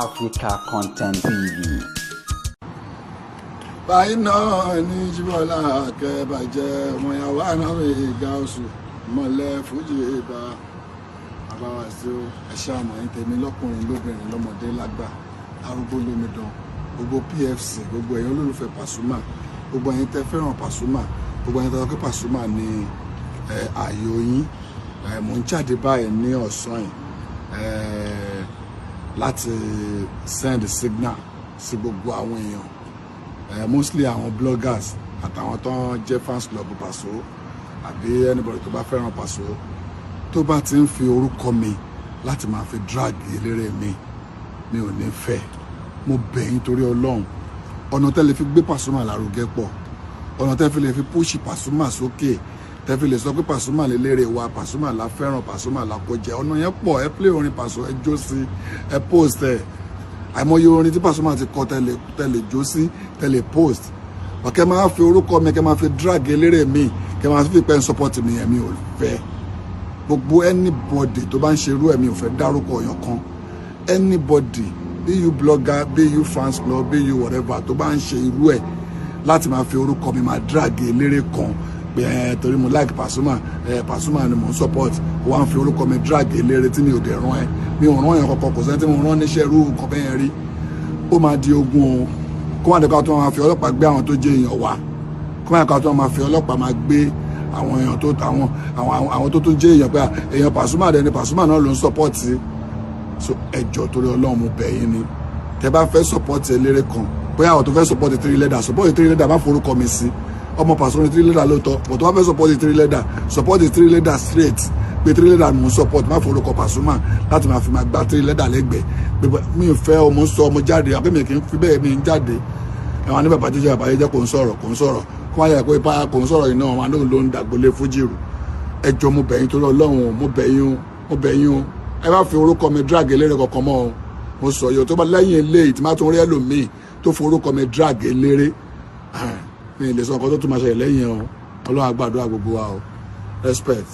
Africa Content TV. Báyìí náà ní Jíbọ́lá akẹ́bàjẹ́ ọmọ ìyàwó ànáwó ìga oṣù mọ̀lẹ́ fújì ìbá àbáwá sí ó. Ẹ̀ṣẹ́ àmọ́ yín tèmi, lọ́kùnrin, lóbìnrin, lọ́mọdé, lágbà, arúgbó, lómidán, gbogbo PFC, gbogbo ẹ̀yin olólùfẹ́ Pasuma, gbogbo ẹ̀yin tẹ́ fẹ́ràn Pasuma, gbogbo ẹ̀yin tẹ́ sọ pé Pasuma ní ààyò yín. Mò ń jáde báyìí ní ọ̀sán yìí láti send signal sí gbogbo àwọn èèyàn, mostly àwọn bloggers àtàwọn tó ń jẹ́ fans club Paso àbí anybody tó bá fẹ́ràn Paso, tó bá ti ń fi orúkọ mi láti máa fi drag eléré mi, mi ò ní fẹ́. Mo bẹ̀ yín torí Ọlọ́run. Ọ̀nà tẹ́ lè fi gbé Pasuma lárugẹ pọ̀, ọ̀nà tẹ́ fi lè fi push Pasuma sókè, tẹ́ fi lè sọ pé Pasuma lélẹ́rẹ̀ wa, Pasuma la fẹ́ràn, Pasuma la kó jẹ, ọ̀nà yẹn pọ̀. Ẹ play orin Paso, ẹ jó sí, ẹ post ẹ. Àìmọye orin tí Pasuma ti kọ tẹ́ lè jó sí, tẹ́ lè post. Ọ̀kẹ́ máa fi orúkọ mi, kẹ́ máa fi drag eléré mi, kẹ́ máa fi pẹ́ support mi yẹn, mi ò fẹ́. Gbogbo anybody tó bá ń ṣerú ẹ̀, mi ò fẹ́ dárúkọ èèyàn kan. Anybody, be you blogger, be you fans club, be you whatever, tó bá ń ṣe irú ẹ̀ láti máa fi orúkọ mi máa drag eléré kan pé ẹ torí mo like Pasuma, ẹ Pasuma ni mo ń support, ó wá ń fi orúkọ mi drag eléré tí mi ò dẹ̀ rán ẹ, mi ò rán yẹn kankan, kò sẹ́ni tí mo rán níṣẹ́ irú nǹkan bẹ́ẹ̀ yẹn rí, ó máa di ogun o. Kó má dẹ́ka tó máa fi ọlọ́pàá gbé àwọn tó jẹ́ èèyàn wá, kó má dẹ́ka tó máa fi ọlọ́pàá máa gbé àwọn èèyàn tó àwọn tó tún jẹ́ èèyàn pé èèyàn Pasuma dẹ̀ ni, Pasuma náà ló ń support. So ẹ jọ̀ọ́, torí Ọlọ́run, mo bẹ̀ yín ni. Tẹ́ bá fẹ́ support eléré kan, bóyá àwọn tó fẹ́ support Three Leather, support Three Leather, má forúkọ mi sí. Ọmọ Pasuma Three Leather lóòótọ́, but tó bá fẹ́ support Three Leather, support Three Leather straight, pé Three Leather mo support. Má forúkọ Pasuma láti máa fi máa gbá Three Leather lẹ́gbẹ̀ẹ́ pé mi ò fẹ́. Ọmọ sọ ọmọ jáde àbí mi kì í fi bẹ́ẹ̀ mi ń jáde. Ẹ̀wọ̀n ní bàbá jíjẹ́, bàbá jíjẹ́ kò ń sọ̀rọ̀, kò ń sọ̀rọ̀, kó má yẹ pé pa kò ń sọ̀rọ̀ yìí náà, wọn ló ń dàgbólé fújì rù. Ẹ jọ̀ọ́, mo bẹ̀ yín torí Ọlọ́run o, mo bẹ̀ yín o, mo bẹ̀ yín o. Ẹ má fi orúkọ mi drag eléré kankan mọ́ o. Mo sọ yìí o. Tó bá lẹ́yìn eléyìí tí má tún rí ẹlòmíì tó forúkọ mi drag eléré, mi lè sọ nǹkan tó tún máa ṣẹlẹ̀ lẹ́yìn o. Ọlọ́run á gbàdúrà gbogbo wa o. Respect.